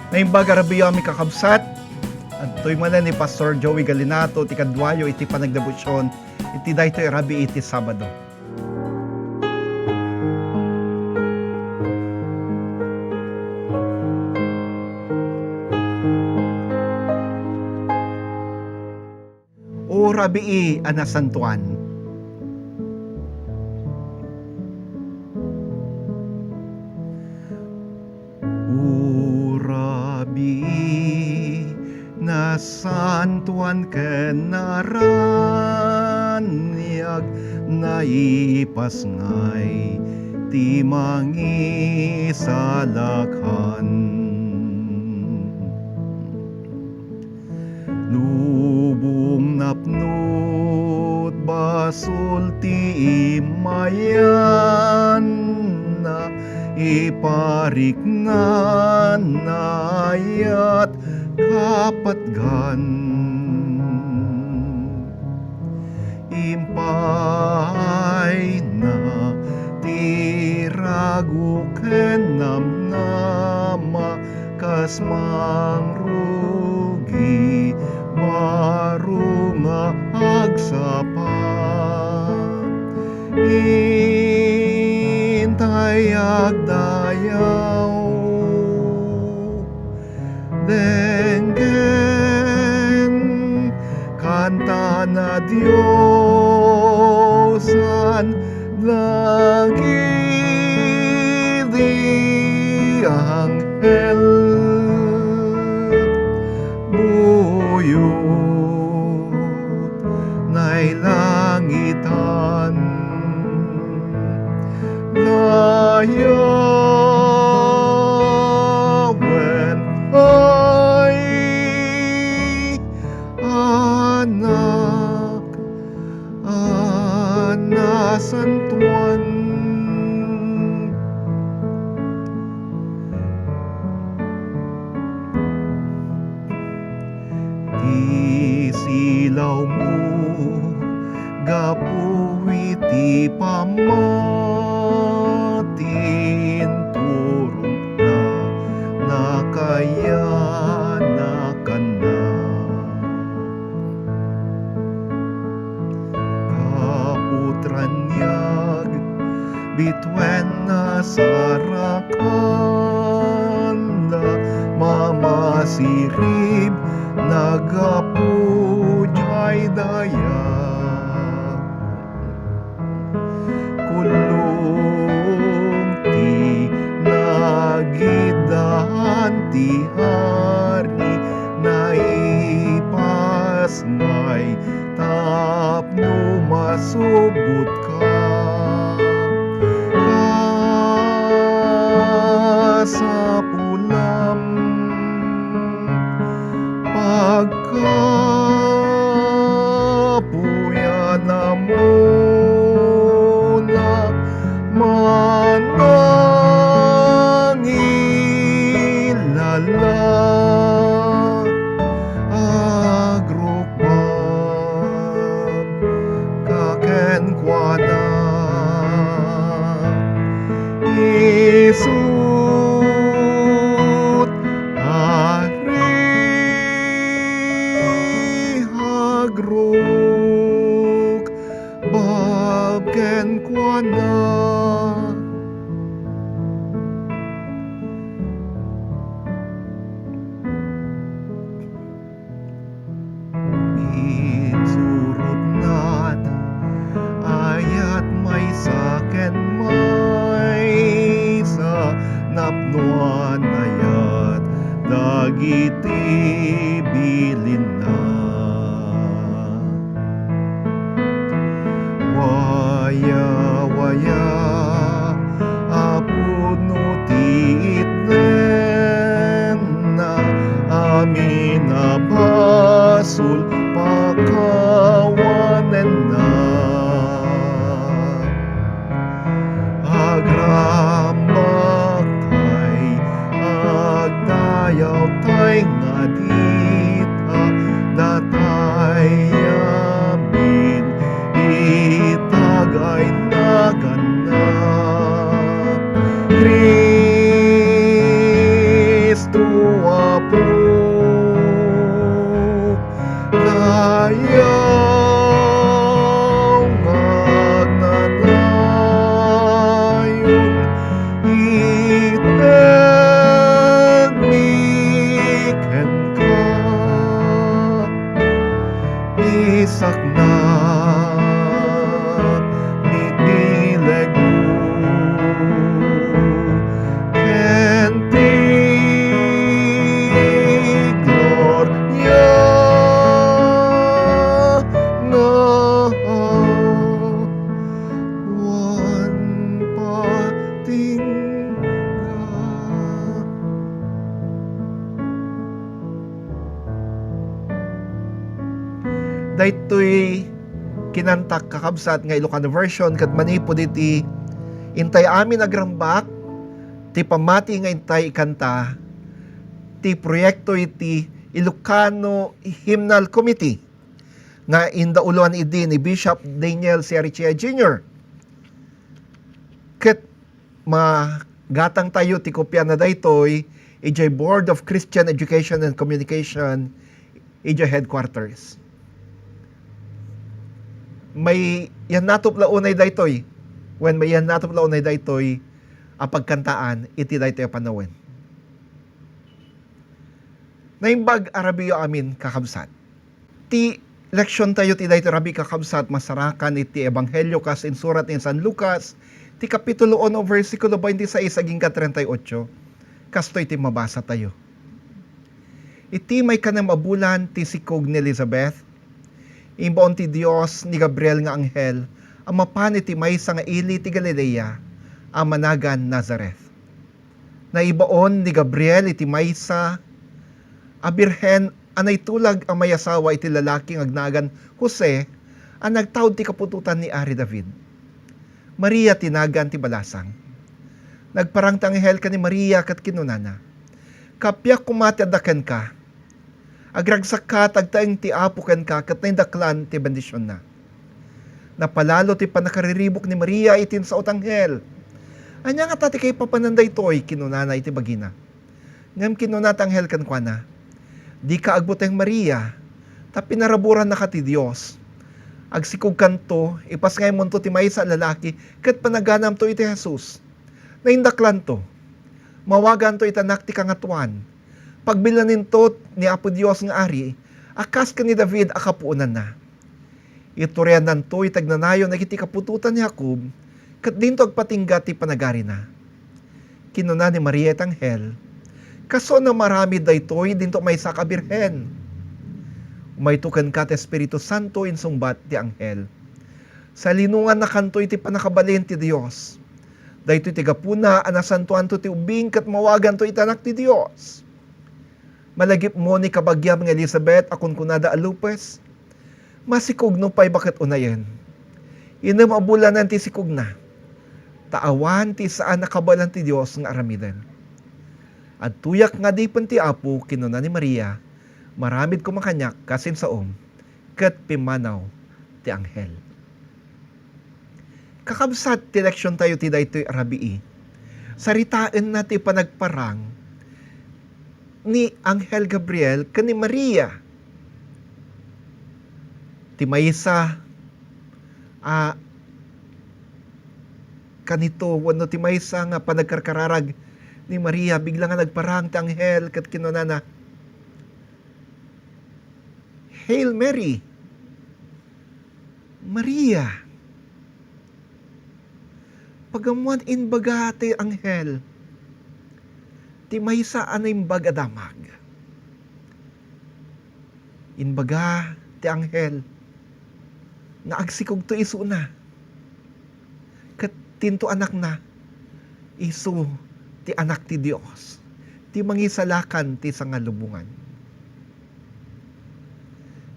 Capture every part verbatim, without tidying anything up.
Naimbag a rabiiyo, amin a kakabsat. Adtoy manen ni Pastor Joey Galinato ti kaduayo iti panagdebosyon iti daytoy a rabii ti Sabado. O rabii a nasantoan. O rabii, nasantoan ken naraniag, naipasngay ti mangisalakan. Lubong napnot basol ti imayanna, iparikna nayat kapatgan. Impaayna ti rago ken namnama, kas mangrugi baro nga agsapa. Intay agdayaw denggen kantana Diosan dagidi anghel. Buyot nailangitan, dayawen ay Anak a nasantoan. Ti silawmo gapu iti pammati, inturongna, nakayanakanna. Kaput raniag, bituen nasarakanda, mamasirib, naggapu diay daya. Kullong ti nagiddaan ti hari, naipasngay tapno masubotka. Kasapulam, pagkapuyan a muna, manangilala, agrukbab ka kenkuana. Isut' ari, agrukbab kenkuana. Insurotnad, ayat maysa ken maysa, napnoan ayat dagiti bilinna. Waya, waya, a puno ti itnenna, amin a basol pakawanenna. Agrambak tay, agdayawtay nga dita, datay amin itagay naganna. Cristo Daytoy kinantak, kakabsat, nga Ilocano version ket manipud iti intay amin agrambak ti pammati nga intay ikanta ti proyekto iti Ilocano Hymnal Committee nga indauloan idi ni Bishop Daniel C. Arrichea Junior Ket magatangtayo ti kopiana daytoy idiay Board of Christian Education and Communication idiay headquarters. Maiyannatop la unay daytoy, wen maiyannatop la unay daytoy a pagkantaan iti daytoy a panawen. Naimbag a rabiiyo amin, kakabsat. Ti leksiontayo ti daytoy rabii, kakabsat, masarakan iti Ebanghelio kas insurat ni San Lucas, ti Kapitulo uno, bersikulo twenty-six agingga treinta y ocho. Kastoy ti mabasatayo. Iti maikanem a bulan ti sikog ni Elizabeth, imbaon ti Dios ni Gabriel nga anghel a mapan iti maysa nga ili ti Galilea a managan Nazareth. Naibaon ni Gabriel iti maysa a birhen a naitulag a mayasawa iti lalaki nga agnagan Jose a nagtaud ti kaputotan ni Ari David. Maria ti nagan ti balasang. Nagparang ti anghel ken ni Maria ket kinunana, "Kappia koma ti adda kenka. Agragsakka ta agtaeng ti Apo kenka ket naindaklan ti bendisionna." Napalalo ti pannakariribuk ni Maria iti sao ti anghel. "Ania ngata ti kaipapanan daytoy?" kinunana iti bagina. Ngem kinuna ti anghel kenkuana, "Dika agbuteng, Maria, ta pinaraburannaka ti Dios. Agsikogkanto, ipasngaymonto ti maysa a lalaki, ket panaganamto iti Jesus. Naindaklanto. Mawaganto iti Anak ti Kangatoan. Pagbilaninto ni Apo Dios nga Ari a kas ken ni David a kapuonanna. Ituriannanto iti agnanayon dagiti kaputotan ni Jacob, ket dinto agpatingga ti panagarina." Kinuna ni Maria iti anghel, "Kasano a maaramid daytoy dinto maysa a birhen? Umayto kenka ti Espiritu Santo," insungbat ti anghel. "Salinongannakanto iti pannakabalin ti Dios. Daytoy ti gapuna a nasantoanto ti ubing ket mawaganto iti Anak ti Dios. Malagipmo ni kabagiam nga Elizabeth a kunkunada a lupes, masikogno pay baket unayen. Innem a bulanen ti sikogna, ta awan ti saan a kabaelan ti Dios nga aramiden. Adtoyak nga adipen ti Apo," kinuna ni Maria, "maaramid koma kaniak kas insaom." Ket pimmanaw ti anghel. Kakabsat, ti leksiontayo ti daytoy a rabii, saritaenna ti panagparang ni Anghel Gabriel ken ni Maria. Ti maysa a kanito wenno ti maysa nga panagkarkararag ni Maria, bigla nga nagparang ti anghel ket kinunana, "Hail Mary, Maria." Pag-ammoan, imbaga ti anghel ti maysa a naimbag a damag. Imbaga ti anghel nga agsikogto isuna. Ket dinto anakna, isu ti Anak ti Dios, ti Mangisalakan ti sangalubongan.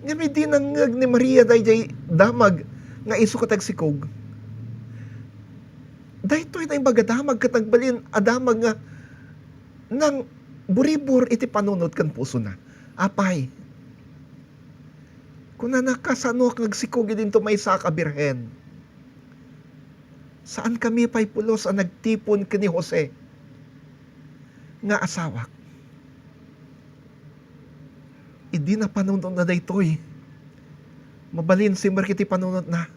Ngem idi nangngeg ni Maria daydiay damag nga isu ket agsikog, daytoy naimbag a damag ket nagbalin a damag nga nangburibur iti panunot ken pusona. Apay, kunana, kasanoak nga agsikog idinto maysaak a birhen? Saankami pay pulos a nagtipon ken ni Jose nga asawak. Idi napanunotna daytoy, mabalin simrek iti panunotna.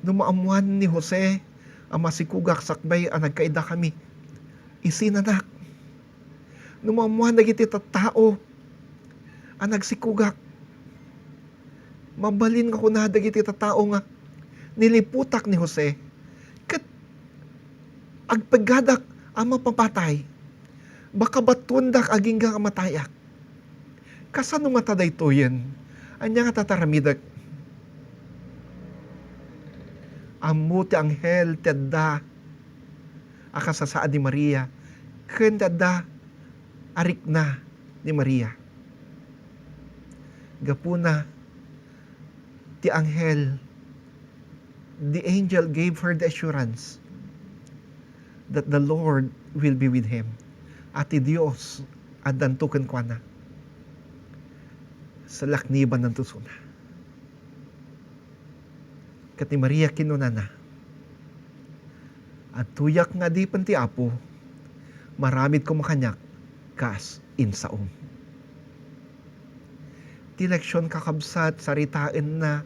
No maammoan ni Jose a masikogak sakbay a nagkaidakami, isinanak. No maammoan dagiti tattao a nagsikogak, mabalin nga kuna dagiti tattao nga niliputak ni Jose ket agpeggadak a mapapatay, baka batuendak agingga nga matayak. Kasano ngata daytoyen? Ania ngata ti aramidek? Ammo ti anghel ti adda a kasasaad ni Maria ken ti adda a rikna ni Maria. Gapuna, Ti anghel, the angel gave her the assurance that the Lord will be with him. A ti Dios addanto kenkuana. Salaknibannanto isuna. Ket ni Maria kinunana, "Adtoyak nga adipen ti Apo, maaramid koma kaniak kas insaom." Ti leksion, kakabsat, saritaenna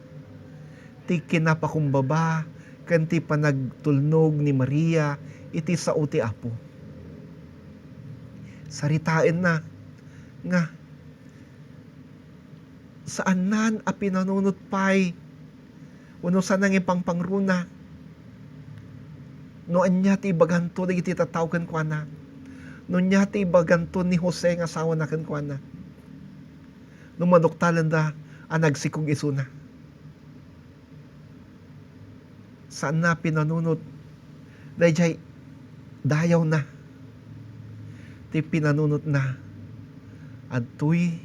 ti kinapakumbaba ken ti panagtulnog ni Maria iti sao ti Apo. Saritaenna nga saannan a pinanunot pay wenno saan nga impangpangruna no ania ti ibaganto dagiti tattao kenkuana, no ania ti ibaganto ni Jose nga asawana kenkuana, no maduktalenda a nagsikog isuna. Saanna pinanunot daydiay dayawna. Ti pinanunotna, adtoy,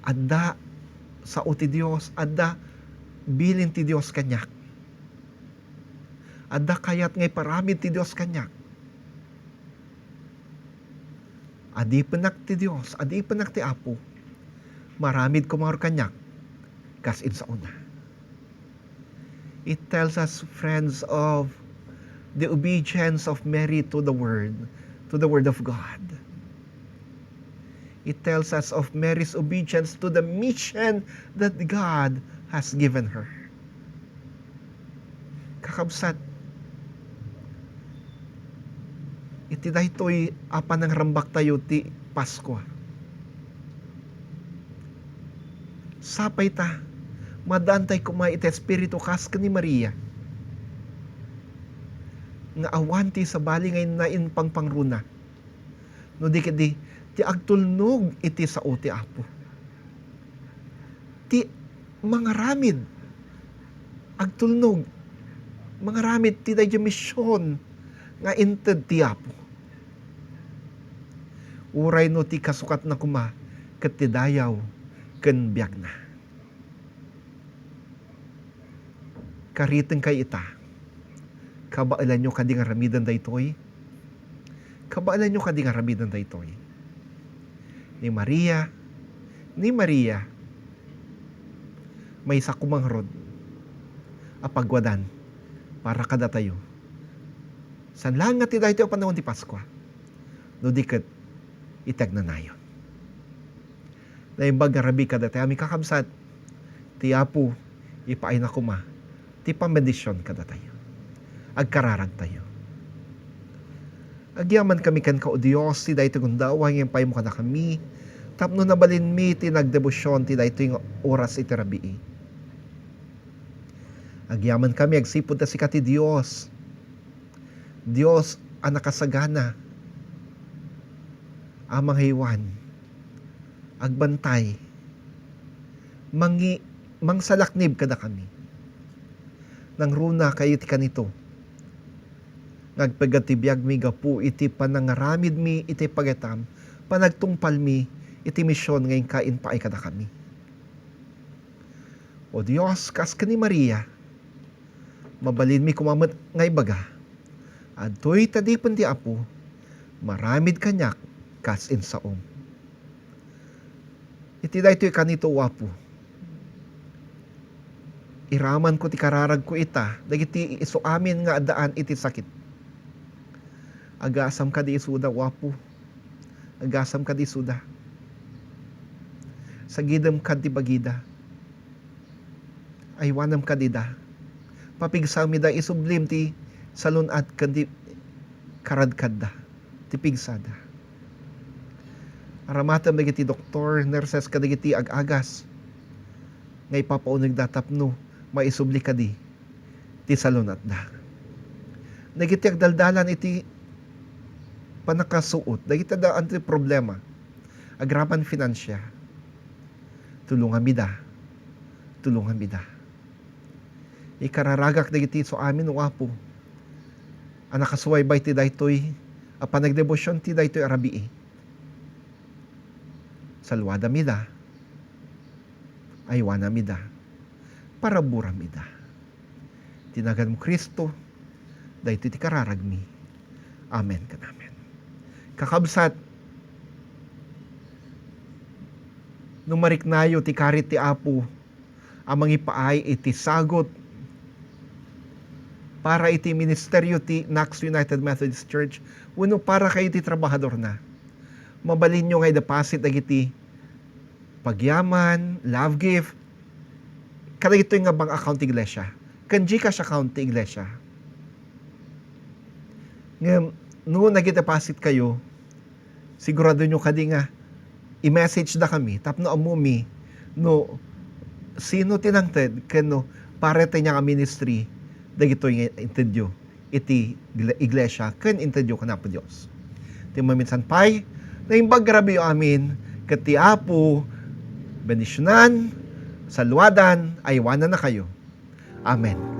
adda sao ti Dios, adda bilin ti Dios kaniak. Adda kayat nga iparamid ti Dios kaniak. Adipennak ti Dios, adipennak ti Apo. Maaramid koma kaniak kas insaona. It tells us, friends, of the obedience of Mary to the word, to the word of God. It tells us of Mary's obedience to the mission that God has given her. Kakabsat, iti daytoy a panangrambaktayo ti Paskua, sapay ta, maaddaantay koma iti Espiritu kas ken ni Maria, nga awan ti sabali nga nainpangpangruna. No di ketdi, ti agtulnog iti sao ti Apo. Ti mangaramid, agtulnog, mangaramid ti daydiay mision nga inted ti Apo. Uray no ti kasukatna koma ket ti dayaw ken biagna. Karitenkay ita. Kabaelanyo kadi nga aramiden daytoy? Kabaelanyo kadi nga aramiden daytoy? Ni Maria, ni Maria, maysa koma ngarud a pagwadan para kadatayo. Saan laeng nga ti daytoy a panawen ti Paskua, no di ket iti agnanayon. Naimbag nga rabii kadatayo a kakabsat, ti Apo ipaayna koma ti pambendision kadatayo. Agkararagtayo. Agyamankami kenka, O Dios, ti daytoy gundaway nga impaymo kadakami, tapno nabalinmi ti nagdebosion ti daytoy nga oras iti rabii. Agyamankami agsipud ta sika ti Dios, Dios a nakasagana, a mangaywan, agbantay, mangi-, mangsalaknib kadakami. Nangruna kayo ti kanito, nga agpegget ti biagmi gapu iti panangaramidmi iti pagayam, panagtungpalmi iti mision nga inka impaay kadakami. O Dios, kas ken ni Maria, mabalinmi koma met nga ibaga, adtoy ta adipen ti Apo, maaramid kaniak kas insaom. Iti daytoy kanito, O Apo, iramanko ti kararagko ita dagiti isuamin nga addaan iti sakit. Agasam kadi isuda, O Apo. Agasam kadi isuda. Sagidem kadi bagida. Aywanam kadida. Papigsam ida, isublim ti salun-at ken ti karadkadda, ti pigsada. Aramatem dagiti doktor, nurses, kadagiti ag-agas nga ipapaunegda tapno maisubli kadi ti salun-atda. Dagiti agdaldalan iti pannakasuot, dagiti addaan ti problema, agraman finansia, tulonganmi ida, tulonganmi ida. Ikararagak dagiti isuamin, O Apo, a nakasubaybay ti daytoy a panagdebosion ti daytoy a rabii. Saluadam ida. aywanam ida. Paraburam ida. Ti naganmo, Cristo, daytoy ti kararagmi. Amen ken amen. Kakabsat, no mariknayo ti karit ti Apo a mangipaay iti sagut para iti ministerio ti Knox United Methodist Church wenno para kay iti trabahadorna, mabalinyo nga i-deposit dagiti pagyaman, love gift, kadagitoy nga bank account ti iglesia, ken GCash account ti iglesia. Ngem, no nag-deposit kayo, siguradoyo kadi nga i-message da kami tapno ammomi no sino ti nangted ken no para ti ania nga ministry dagitoy nga intedyo iti gle-, iglesia ken intedyo ken Apo Dios. Ti maminsan pay, naimbag grabiyo amin ket ti Apo bendisionan, saluadan, aywanannakayo. Amen.